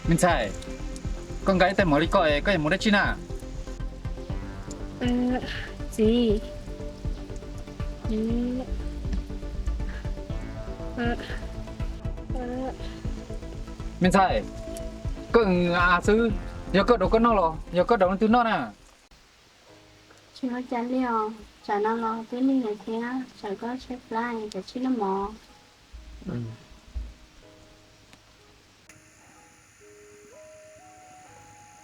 Me ntxhais, koj nqa ib tais mov li ko es koj yuav mus dab tsi na? Txiv, me ntxhais, koj a xwb, yog koj daus koj noj los yog koj daus leej twg noj na? Tsis ua cas li os, tsam no los twb lig lawm thiab, tsam koj tshaib plab es tsam tsis noj mov.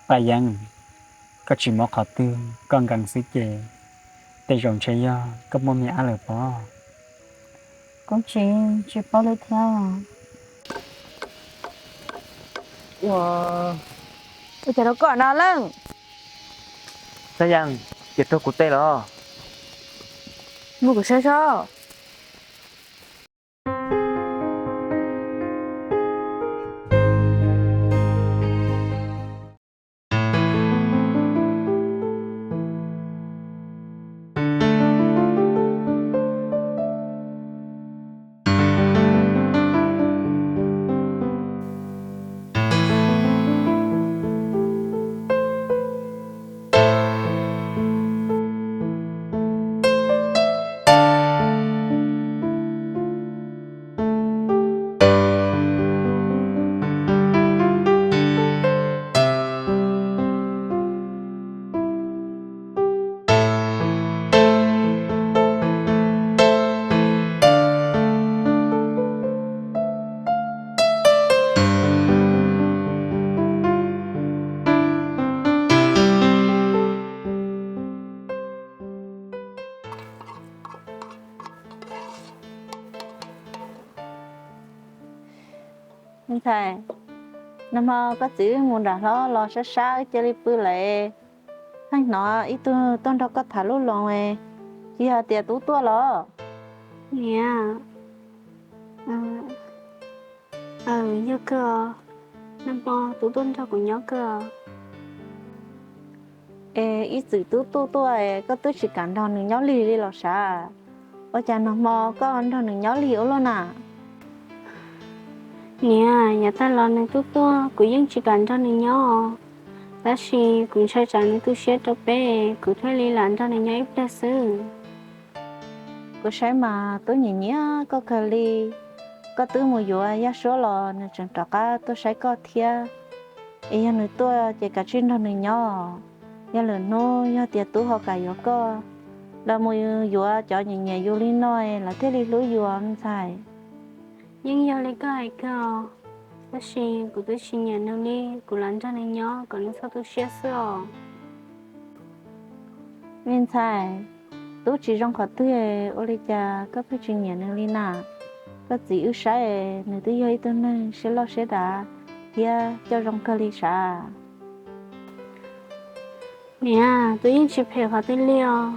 Paj Yeeb, koj tsis mob qhov twg, koj nkees xwb ces tej zaum ntshe yog koj muaj me ab lawm pob. Kuv tsis, tsis paub li thiab. Ua cas rau koj no leej? Xab Yeeb, ces raug kuv tej los? Muab kuv saib saib. Me ntxhais, nag hmo koj txiv wb mus nram hlob los sab sab wb cia li pw lawm, pheej hnov ib tug tuaj nrog koj tham lub loos, tsis yog tias tub tuaj los? Niam, yog kawg, nag hmo tub tuaj nrog kuv nyob kawg. Es ib txwm tub tuaj tuaj koj twb tsis kam nrog nws nyob lig li los sav? Ua cas nag hmo koj nrog nws nyob lig ua luaj na? Niam, yav tag los nws tub tuaj kuv yeej tsis kam nrog nws nyob, tab sis kuv ntshai tsam nws tu siab rau peb, kuv thiaj li lam nrog nws nyob ib pliag xwb. Kuv saib mas tub nyiam nyiam koj kawg li, koj twb mus yuav Yaj Suab los nws tseem rov qab tuaj saib koj thiab. Es yog nws tuaj ces kav tsij nrog nws nyob. Yog lwm hnub yog tias tub ho kam yuav koj, los mus yuav cov nyiam nyiam yus li no lawv thiaj li hlub yus me ntxhais. Yeej yog li koj hais kawg, tab sis kuv twb tsis nyiam nws li, kuv lam nrog nws nyob kom nws txhob tu siab xwb os. Me ntxhais, tub tsis zoo qhov twg, ua li cas koj pheej tsis nyiam nws li na? Koj txiv wb saib nws twb yog ib tug neeg siab loj siab dav thiab coj zoo kawg li sav. Niam, tub yeej tsis phem qhov twg li os,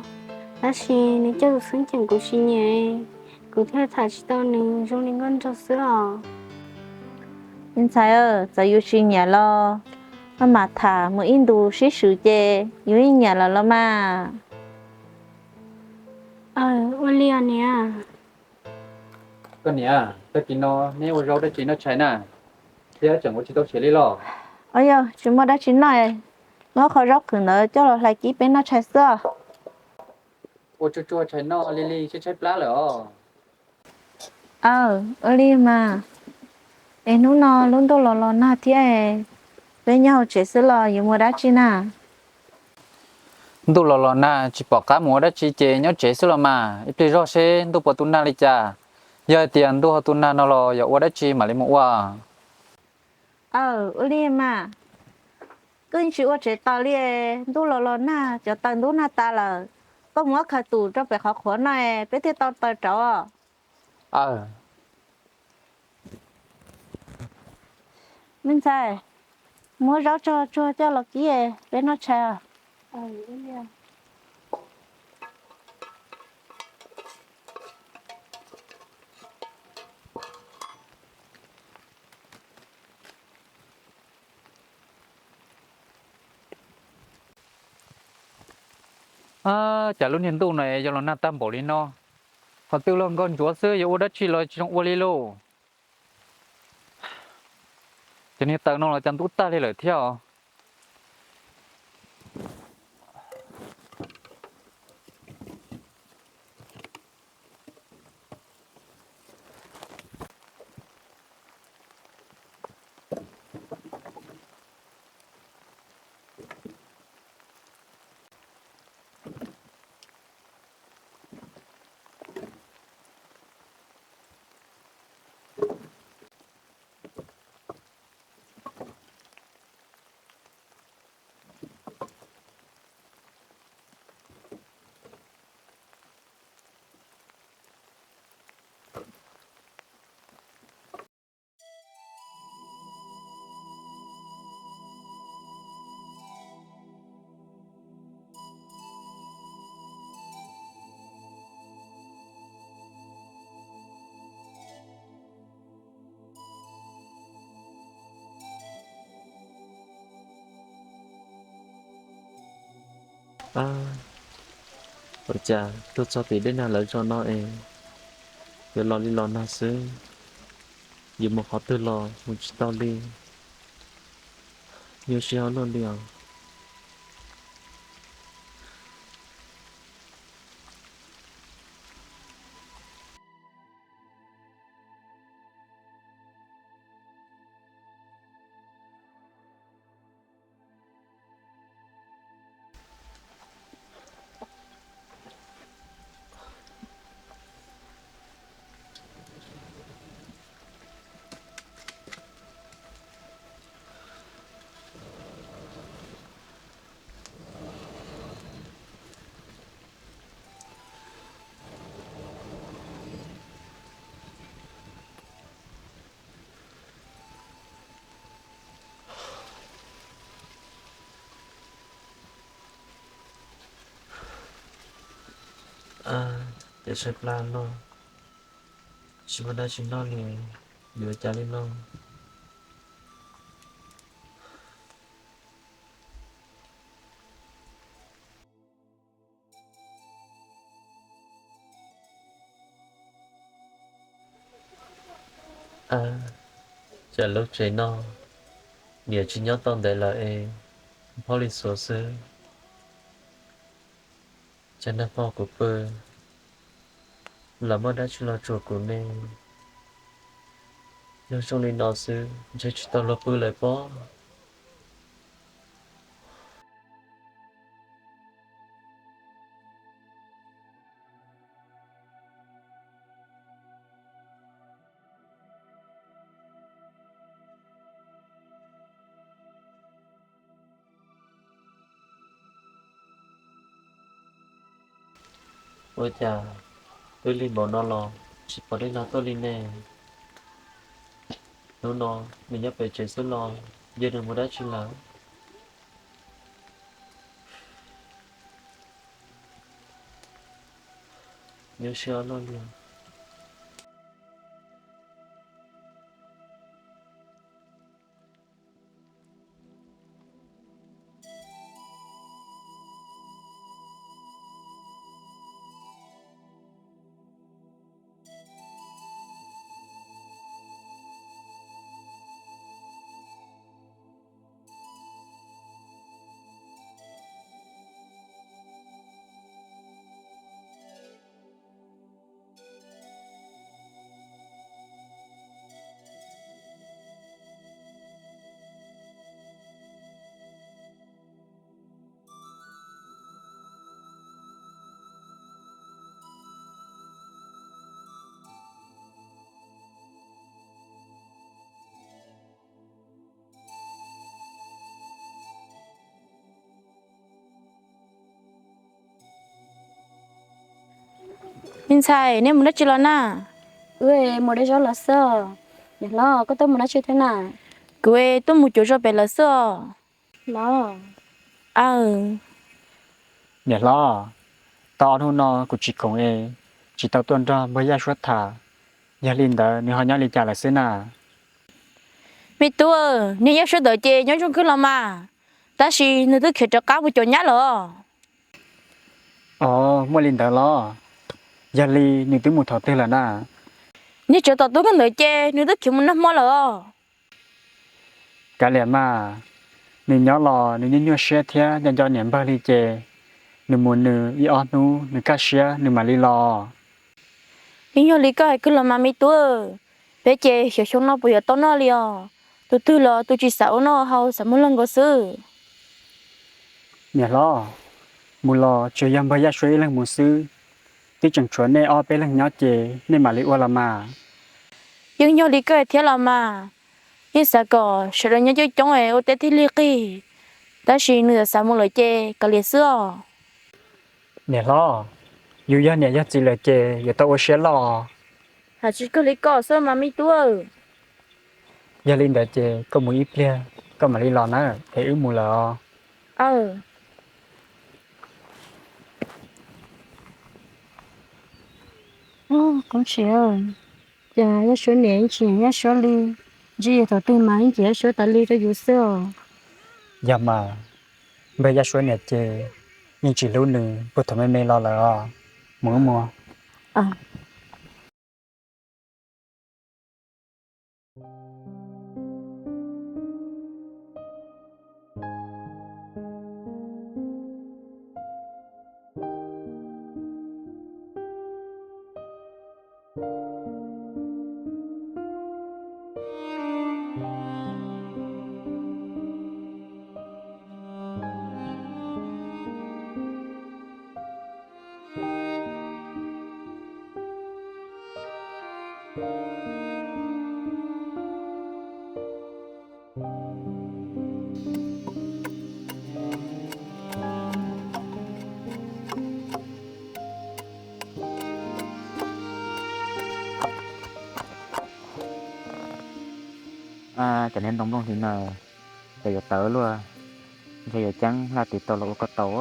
tab sis nws coj tus xeeb ceem kuv tsis nyiam, kuv thiaj tham tsis tau nws zoo li nkauj nraug xwb os. Me ntxhais, txawm yus tsis nyiam los maj mam tham mus ib ntus sib swm ces yus yeej nyiam lawm los mas. Aw, ua li os niam. Koj niam, tag kis no neb ua zaub dab tsi noj tshais na, thiab tseem ua tsis tau tshiav li los? Au yog, tsis muaj dab tsi noj, muab qhov zaub qhwv ntawd coj los hlais kib peb noj tshais xwb os. Ua tsuag tsuag tshais noj li li tshaib tshaib plab lawm os. Aw, ua li mas. Es hnub no lub ntuj los los nag thiab, peb nyob hauv tsev xwb los yuav mus dab tsi na? Ntuj los los nag tsis pom qab mus ua dab tsi ces nyob tsev xwb los mas, ib pliag zog seb ntuj puas tu nag li cas. Yog hais tias ntuj ho tu nag no los yog ua dab tsi mam li mus ua? Aw, ua li mas. Koj yeej tsis ua tsev taws li, ntuj los los nag cov taws ntub nag tas lawm. Koj mus muab khaws tus rau pem qhov qhuav no peb thiaj tau taws rauv. Me ntxhais, muab zaub tso tsuag coj los kib peb noj tshais. Ab, cas lub niag ntuj no yog los nag tag npaum li no, qhov twg los nkauj ntsuav xwb, yuav ua dab tsi los tsis zoo ua li lauj. Cov niag taws no los cas ntub tag li lawm thiab os. Ua cas tuaj txog tim dej nag lawv zos no es yuav los li los nag xwb, yuav mus qhov twg los mus tsis tau li, nyuaj siab ua luaj li os. Ces saib plab no, tsis muaj dab tsi noj li, yuav cas li no. Cas lub tsev no niam tsis nyob tau ntev lawm es nphob li xuav xwb. Cas nag hmo kuv pw los muaj dab tsi los tsuam kuv ne? Yog zoo li no xwb ntshe tsis tau luag pw lawm pob. Ua cas twb lig npaum no los tsis pom dej nag tuaj li ne? Hnub no nws nyob pem tsev xwb los yog nws mus dab tsi lawm? Nyuaj siab ua luaj li. Me ntxhais, nej mus dab tsi los na? Wb mus de zaub los xwb. Niam hlob, koj tuaj mus dab tsi thiab na? Kuv tuaj mus cuav zos pem lawv xwb os. Los, aw, niam hlob, tau ob hnub no kuv tsis khoom es tsis tau tuaj nrog npawg Yaj Suab tham, yog li ntawd nws ho nyob li cas lawm xwb na? Me tub, niag Yaj Suab ntawd ces nyob zoo kawg los mas, tab sis nws twb khiav rov qab mus cuag nyab lawm. Os, muaj li ntawd los? Yog li nws twb mus thaum twg lawm na? Niag tsov tom tub koj ntawd ces nws twb khiav mus nag hmo lawm os. Kav liam mas, nws nyob los nws nyuaj nyuaj siab thiab nco nco niam npawg li ces nws mus nws ib ob hnub nws kaj siab nws mam li los. Yeej yog li koj hais kawg los mas me tub, peb ces xyov xyoo no puas yuav tau noj li os. Tus twg los tus tsis xav ua noj haus xav muag luag nkaus xwb. Niam hlob, mus los tsuas yog npawg Yaj Suav ib leeg mus xwb, twb tseem tshuav nej ob peb leeg nyob ces nej mam li ua los mas. Yeej yog li koj hais thiab los mas, yeej xav kom sawv daws nyob coob coob es ua teb thiaj li qig, tab sis nws xav mus lawm ces kav liam xwb os. Niam hlob, yus yog niam yog txiv lawm ces yuav tau ua siab loj. Hais tsis kawg li koj xwb mas me tub. Yog li ntawd ces koj mus ib pliag koj mam li los na, es wb mus lawm os. Koob Tshis, cas Yaj Suav niam yeej tsis nyiam Yaj Suav li, ntshe yog thaum twg mas yeej cem Yaj Suav tas li rau yus xwb os. Yog mas, npawg Yaj Suav niam ces yeej tsis hlub nws puag thaum me me los lawm os. Mus wb mus. Cov niag ntoo nplooj hliv no, ces yuav tawv luaj, ntshe yuav ceeb laj tis tau los ua koj tau.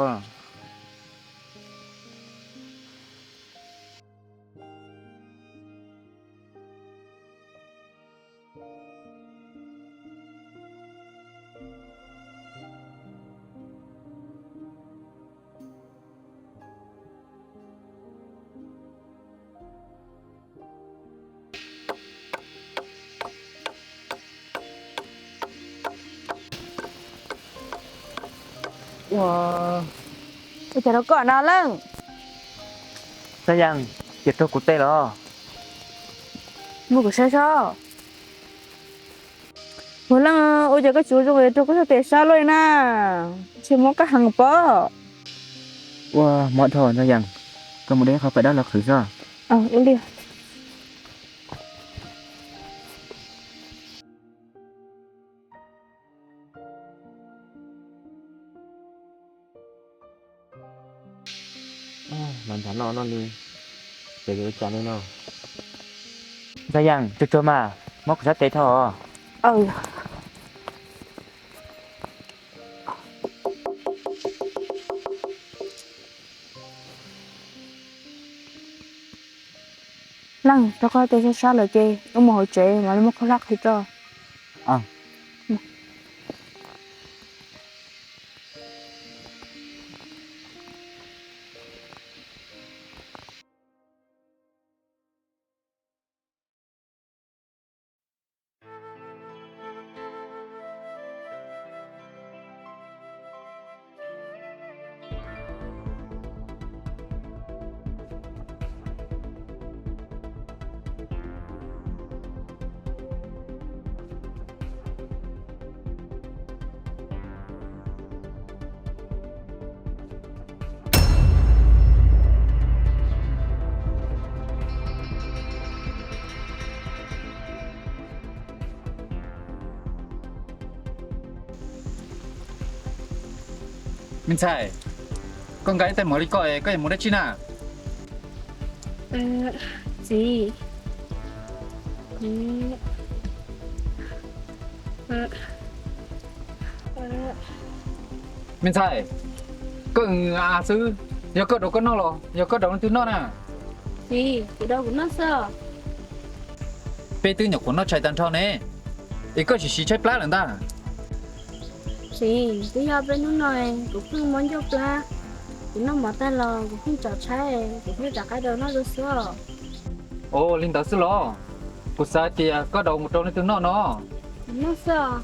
Ua cas rau koj no Leej? Ntxawg Yaj, yuav raug kuv tes los? Muab kuv saib saib. Ua Leej, ua cas koj tsis ua zoo raug koj txhais tes saib luaj li na? Ntshe mob koj heev pob. Ua mob dhau Ntxawg Yaj, koj mus de qhov pais dab los qhwv xwb. Los nrhiav noj noj li, ces yuav ua cas li no? Ntxawg Yaj, tsuag tsuag mas, mob kuv sab tes dhau os. Leej, raug koj tes sab sab lawm ces wb mus hauv tsev mam li muab khaub hlab qhwv rau. Me ntxhais, koj nkag ib tais mov li koj es koj yuav mus dab tsi na? Txiv, me ntxhais, koj a xwb, yog koj daus koj noj los yog koj daus leej twg noj na? Txiv, kuv daus kuv noj xwb. Peb twb nyuam qhuav noj tshais tag nrho ne, es koj tsis siv tshaib plab lawm ntag. Txiv, twb yog peb hnub no kuv pheej mob ncauj plab, kuv noj mov tag los kuv pheej tsom tshaib, kuv pheej rov qab daus noj dua xwb. Ua li ntawd xwb los? Kuv xav tias koj daus mus rau leej twg noj no. Noj xwb os.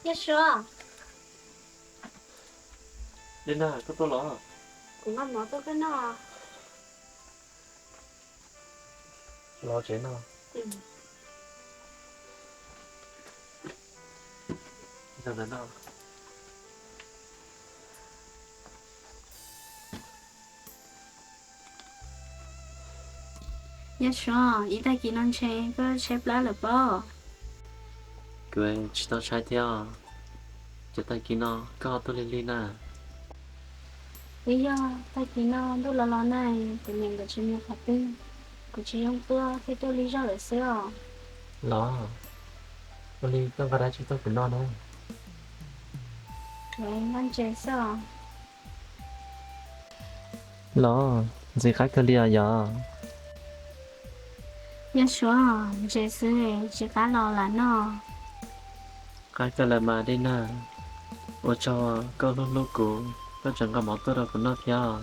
Yog Suav. Dej Nag, koj tuaj los? Kuv nqa mov tuaj koj noj. Los tsev no. Yog Suav, ib tag kis no ntshe koj tshaib plab lawm pob? Kuv tsis tau tshaib thiab. Ces tag kis no koj tuaj lig lig na. Twb yog tag kis no ntuj los los na, kuv niam nkawd tsis mus qhov twg, kuv tsis zoo tuaj thiaj tuaj lig zog lawm xwb os. Los, ua li koj nqa dab tsi tuaj kuv noj na? Kuv nqa ntses xwb os. Los, ntxim qab kawg li os yog. Yog Suav, ntses xwb tsis qab los lam noj? Qab kawg lawm mas Dej Nag. Ua tsaug koj hlub hlub kuv, koj tseem nqa mov tuaj rau kuv noj thiab.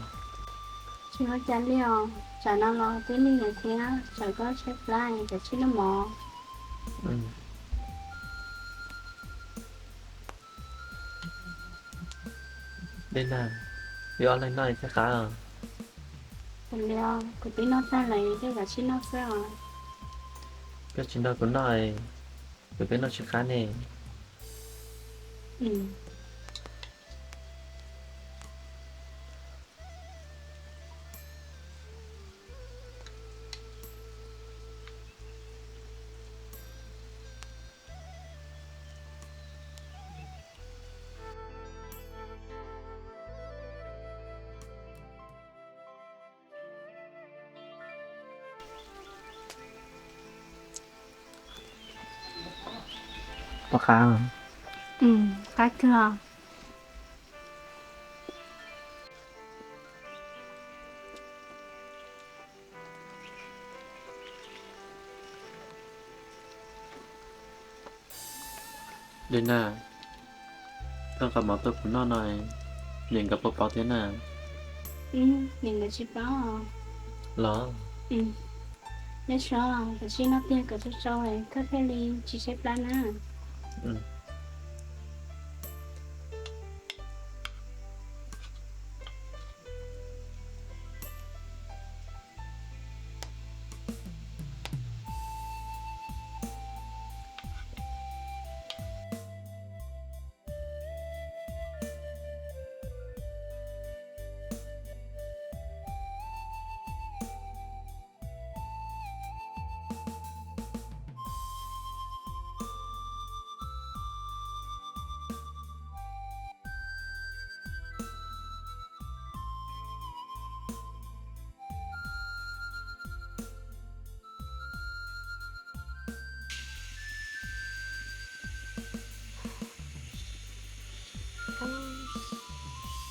Tsis ua cas li os, tsam no los twb lig lawm thiab, tsam koj tshaib plab es koj cia li noj mov. Dej Nag, wb ob leeg noj thiaj qab. Kuv twb noj tag lawm, koj kav tsij noj xwb os. Koj tsis nrog kuv noj, kuv twb noj tsis qab ne. Puas qab? Qab kawg. Dej Nag, koj nqa mov tuaj kuv noj no, niam nkawd puas paub thiab na? Niam nkawd tsis paub. Los, nyob tsam koj tsis noj tiag kom tsau tsau koj thiaj li tsis tshaib plab na.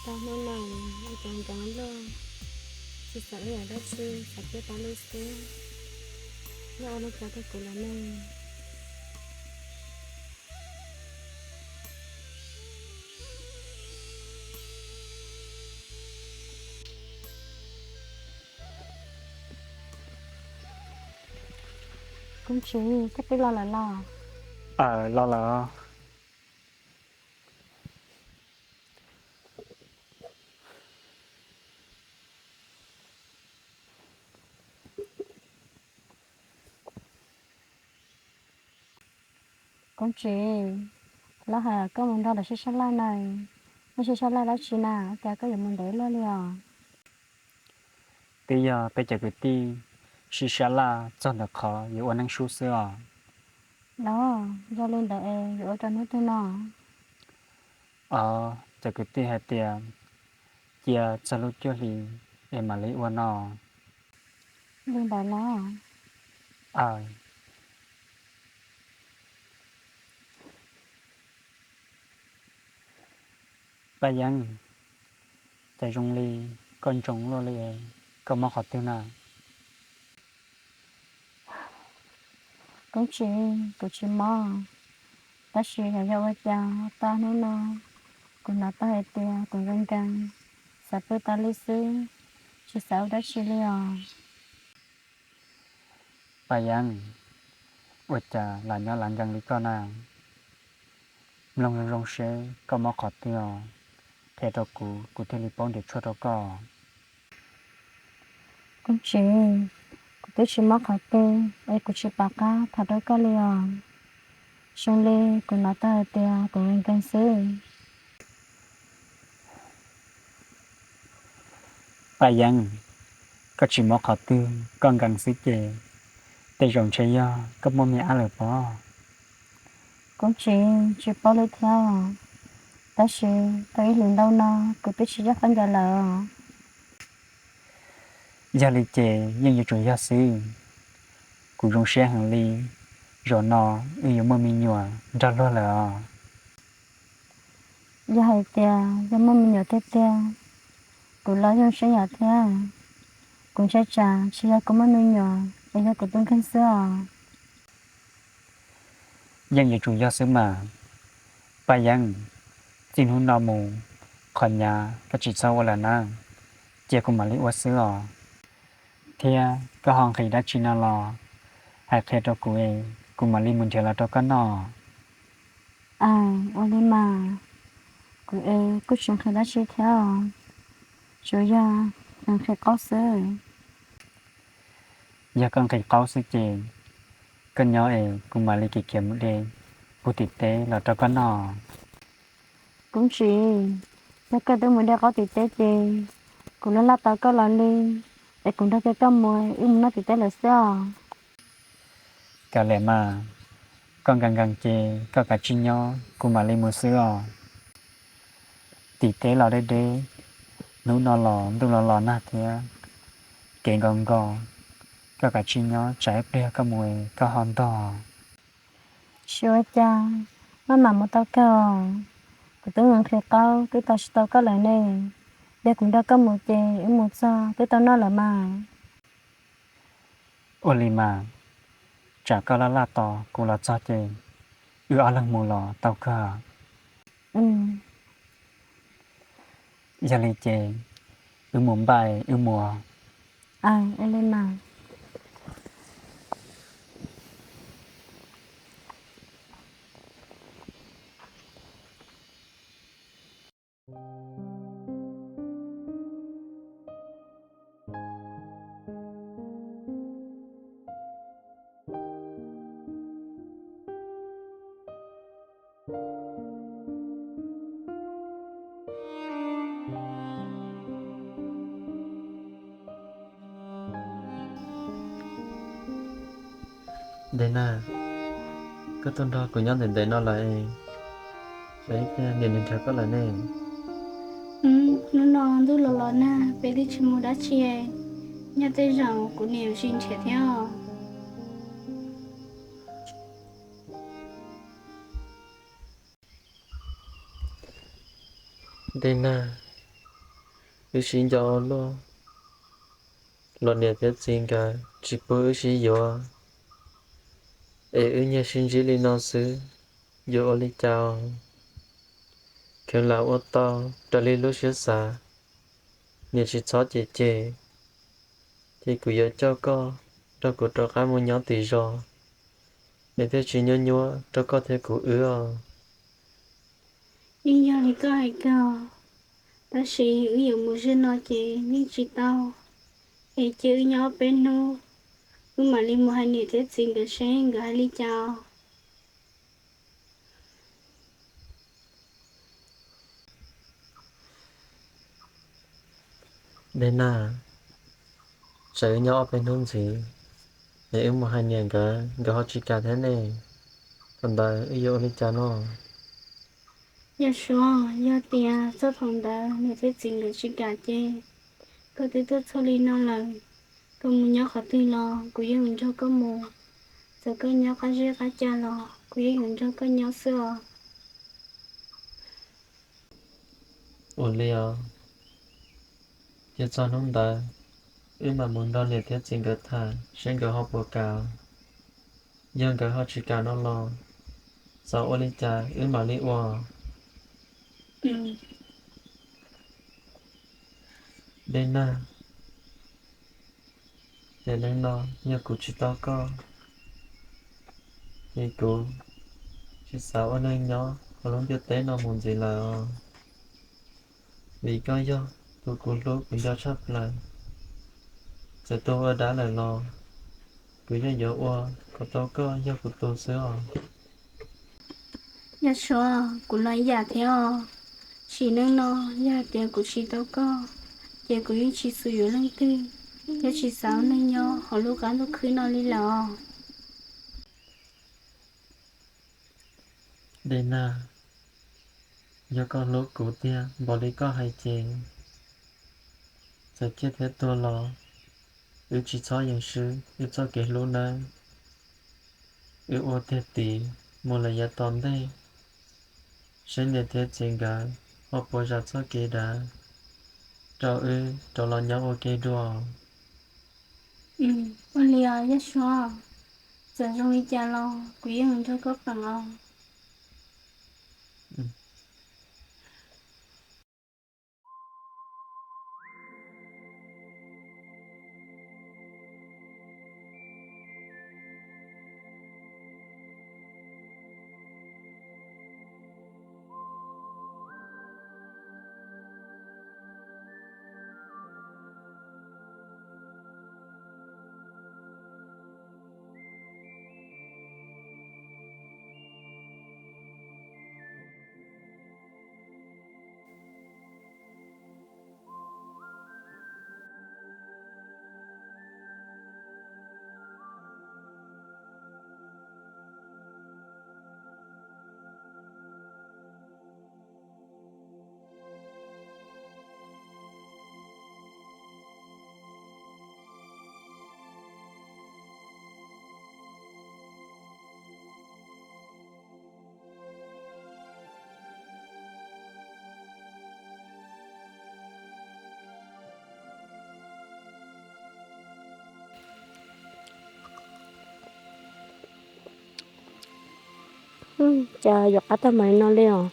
Tau hnub no ua cas nkees luaj, tsis xav ua yam dab tsi, xav pw tas li xwb. Yog ua li cas rau kuv lawm ne? Koob Tswv, koj twb los lawm los? Aws, los lawm. Koob Tswv, lawv hais koj mus nrog lawv sib sab laj na, nej sib sab laj dab tsi na, cas koj yuav mus ntev luaj li os? Twb yog peb cov kwv tij sib sab laj txog ntawm qhov yuav ua neeb sub xwb os. Los yog li ntawd es yuav ua rau hnub twg no? Os, cov kwv tij hais tias cia txog lub cuaj hli es mam li ua no. Li ntawd los? Aws. Paj Yeeb, cas zoo li koj ntsoov luaj li, koj mob qhov twg na? Koob Tswv, kuv tsis mob, tab sis yog ua cas tau hnub no kuv hnov tau hais tias kuv nkees nkees, xav pw tas li xwb, tsis xav ua dab tsi li os. Paj Yeeb, ua cas lam nyob lam nkees li koj na? Mloog zoo zoo seb koj mob qhov twg os, qhia rau kuv, kuv thiaj li paub ntim tshuaj rau koj. Koj tsis, kuv twb tsis mob qhov twg es kuv tsis pom qab tham rau koj li os. Zoo li kuv hnov tau hais tias kuv nkees nkees xwb. Paj Yeeb, koj tsis mob qhov twg, koj nkees xwb ces tej zaum ntshe yog koj muaj me ab lawm pob. Kuv tsis, tsis paub li thiab, tab sis tau ib hlis ntau no kuv twb tsis coj khaub ncaws lawm. Yog li ces yeej yuav tsum yog xwb. Kuv zoo siab heev li, zaum no wb yuav muaj me nyuam nrog luag lawm os. Yog hais tias yog muaj me nyuam tiag tiag, kuv los zoo siab yom thiab. Kuv ntshai tsam tsis yog kuv muaj me nyuam es yog kuv tus kheej xwb os. Yeej yuav tsum yog xwb mas. Paj Yeeb, txij hnub no mus, qhov nyuag koj tsis txhob ua lawm na, cia kuv mam li ua xwb os. Thiab koj ho nqhis dab tsi no los hais qhia rau kuv es kuv mam li mus nrhiav los rau koj noj. Aw, ua li mas, kuv es kuj tsis nqhis dab tsi thiab os, tsuas yog nqhis qaub xwb. Yog koj nqhis qaub xwb ces koj nyob es kuv mam li khiav khiav mus de puag tim teb los rau koj noj. Kuv tsis, yog koj twb mus de qaub tim teb ces kuv laj laj tos koj los li, es kuv nrog kiag koj mus wb mus noj tim teb lawm xwb os. Kav liam mas, koj nkees nkees ces koj kav tsij nyob kuv mam li mus xwb os. Tim teb los deb deb, hnub no los ntuj los los nag thiab, kev nkaus nkaus, koj kav tsij nyob tsam ib pliag koj mus koj ho ntog. Tsis ua cas, maj mam mus tau kawg os. Kuv twb mus nqhis qaub twb tos tsis tau koj lawm ne. Yog kuv nrog koj mus ces wb mus txog twb tau noj lawm mas. Ua li mas, tsam koj laj laj tos kuv los txog ces wb ob leeg mus los tau kawg. Yog li ces wb mus npaj wb mus. Dej Nag, koj tuaj nrog kuv nyob ntev ntev no lawm es xyov ib pliag niam nrhiav koj lawm ne. Hnub no ntuj los los nag peb twb tsis mus dab tsi, nyob tej zaum kuv niam yuav tsis nrhiav thiab os. Dej Nag, wb sib nco ua luaj los niam thiab txiv nkawd tsis pub wb sib yuav, es wb nyiag sib ntsib li no xwb, yuav ua li cas? Kheev lam ua tau raws li lub siab xav, niam tsis txhob cem cem, ces kuv yuav coj koj nrog kuv rov qab mus nyob tim zos, es thiaj tsis nyuaj nyuaj rau koj thiab kuv wb os. Yeej yog li koj hais kawg, tab sis wb yuav mus ze no ces yeej tsis tau, es cia wb nyob ob peb hnub, wb mam li mus hais niam thiab txiv nkawd seb nkawd hais li cas. Dej Nag, tsam wb nyob ob peb hnub ntxiv, es wb mus hais niam nkawd, nkawd ho tsis kam thiab ne, thaum ntawd wb yuav ua li cas no? Yog Suav, yog tias txog thaum ntawd niam thiab txiv nkawd tsis kam ces koj twb tuaj txog li no lawm, koj mus nyob qhov twg los kuv yeej yuav nrog koj mus, txawm koj nyob qab zeb qab ca los kuv yeej yuav nrog koj nyob xwb os. Ua li os, ces txog hnub ntawd wb mam mus nrog niam thiab txiv nkawd tham seb nkawd ho puas kam. Yog nkawd ho tsis kam no los, txawm ua li cas wb mam li ua. Dej Nag, ces neej no yog kuv tsis tau koj, ces kuv tsis xav ua neej nyob, hauv lub ntiaj teb no mus ntxiv lawm os. Vim koj yog tus kuv hlub kuv nco tshaj plaws. Txawm tuag ua dab lawm los kuv yeej yuav ua kom tau koj yog kuv tus xwb os. Yaj Suav, kuv los ib yam thiab os. Sim neej no yog hais tias kuv tsis tau koj, ces kuv yeej tsis xav yuav leej twg, thiab tsis xav ua neeg nyob hauv lub qab ntuj khwb no li lawm os. Dej Nag, yog koj hlub kuv tiag npaum li koj hais ces txawm ciaj thiab tuag los wb tsis txhob yeem swb wb txoj kev hlub nawb. Wb ua tiag tid mus lawm yav tom ntej, saib niam thiab txiv nkawd ho puas zam txoj kev dav rau wb rov los nyob ua ke dua. Ua li os Yaj Suav, txawm zoo li cas los kuv yeej nrog koj peem os. Cas yuav qab tag mus li no li os.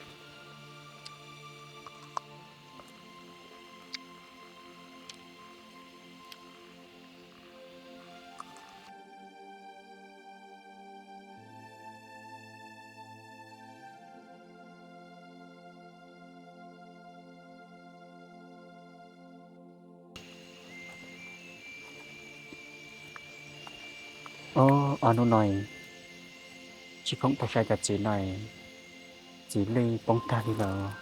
Ob hnub no tsis khoom tuaj saib cov txiv no, txiv lwj poob tag li lawm.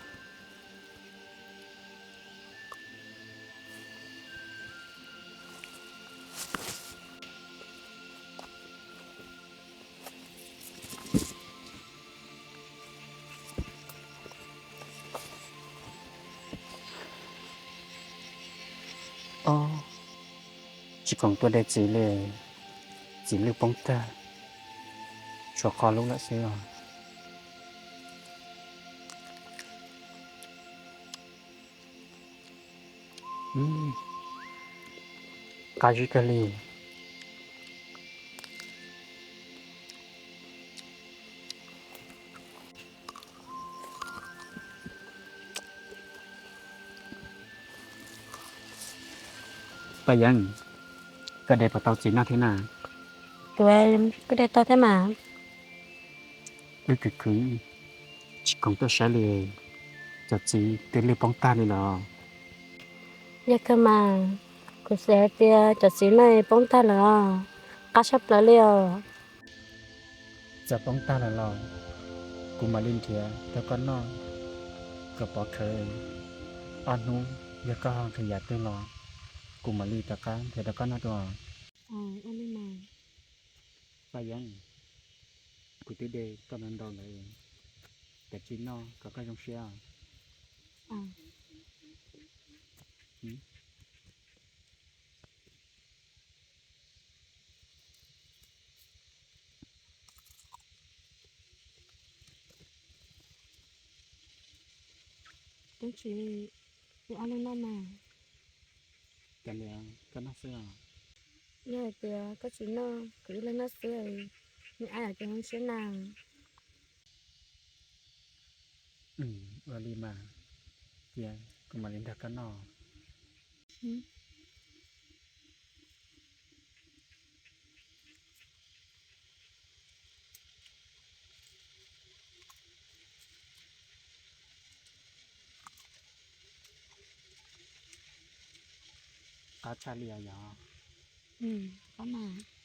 Ob, tsis khoom tuaj de txiv li, txiv lwj poob tag, tshuav qhov lub lawm xwb os. Qab zib kawg li. Paj Yeeb, koj de puas tau txiv noj thiab na? Kuv, kuv de tau thiab mas. Wb khwv khwv tsis khoom tuaj saib li, cov txiv twb lwj poob tag li lawm. Yog kawg mas, kuv xav hais tias cov txiv no poob tag lawm os, qab tshaj plaws li os. Txawm poob tag lawm los kuv mam li nrhiav rau koj noj kom pov khawv. Ob hnub yog koj ho nqhis yam twg los kuv mam li rov qab nrhiav rau koj noj dua. Paj Yeeb, kuv twb de tau ntau ntau lawm, kav tsij noj kom koj zoo siab. Tub tsis, kuv ob leeg noj mas. Cas li koj noj xwb os? Yog hais tias koj tsis noj, kuv ib leeg noj xwb, nws ab yam ces zoo siab na. Ua li mas, cia kuv mam li nrog koj noj. Txhob tshaj li os yog. Txhob mas.